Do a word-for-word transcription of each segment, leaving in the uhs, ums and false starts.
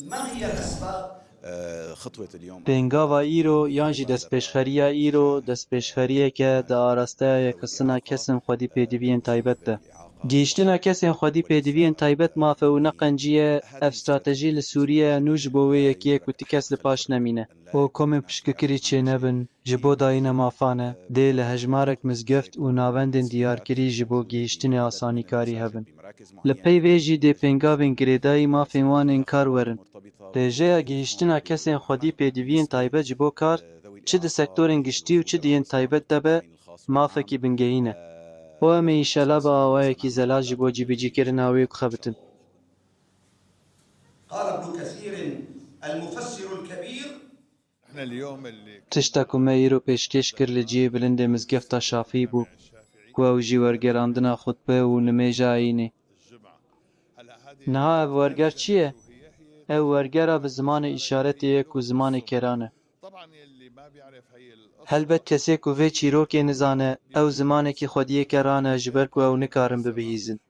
ما هي الأسباب؟ Pêngava îro yan jî destpêşxeriya îro destpêşxeriyeke di arasteya yekxistina kesên xwedî pêdiviyên taybet de. Gihîştina kesên xwedî pêdiviyên taybet maf e û ne qencî ye, ev stratejî li Sûriyeya nû ji bo wê yekê ye ku ti kes li paş nemîne. Û komên piştgirî çênebin, ji bo dayîna mafan e, dê li hejmarek mizgeft û navendên diyarkirî ji bo gihîştinê asanîkarî hebin. Li pey vê jî dê pêngavên girêdayî mafên wan ên kar werin. Rêjeya gihîştina kesên xwedî pêdiviyên taybet ji bo kar, çi di sektorên giştî û çi di yên taybet de be, mafekî bingehîn e. Û em ê înşela bi awayekî zelal ji bo cîbicîkirina wê bixebitin. قال ابن كثير المفسر الكبير Tişta ku me îro pêşkêş kir li cihê bilindê mizgefta Şafî bû, ku ew jî wergerandina xutbe û nimêja eyînê. Niha ev werger çi ye? Ew wergera bi zimanê îşaretê ye ku zimanê keran e. Helbet kesê ku vê çîrokê nizane, ew zimanekî xwediyê keran e, ji ber ku ew nikarin bibihîzin.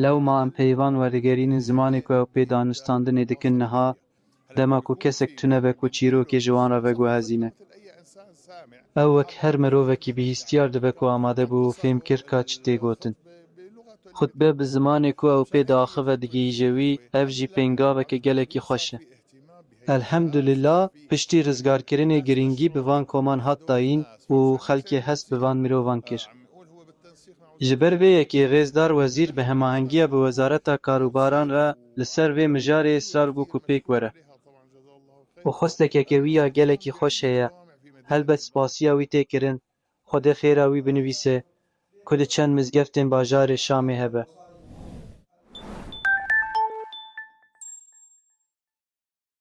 Lewma em peyvan werdigerînin zimanê ku ew pê danûstandinê dikin niha, dema ku kesek tune be ku çîrokê ji wan re veguhezîne. Ew wek her mirovekî bihîstiyar dibe ku amade bû û fêm kir ka çi tê gotin. Xutbe bi zimanê ku ew pê diaxive digihîje wî, ev jî pêngaveke gelekî xweş e. Elhemdulillah, piştî rizgarkirinê girîngî bi van koman hat dayîn û xelkê hest bi van mirovan kir. Ji ber vê yekê rêzdar wezîr bi hemahengiya bi Wezareta Karûbaran re li ser vê mijarê israr bû ku pêk were. Û xwestekeke wî ya gelekî xweş heye. Helbet spasiya wî tê kirin, Xwedê xêra wî binivîse, ku di çend mizgeftên bajarê Şamê hebe.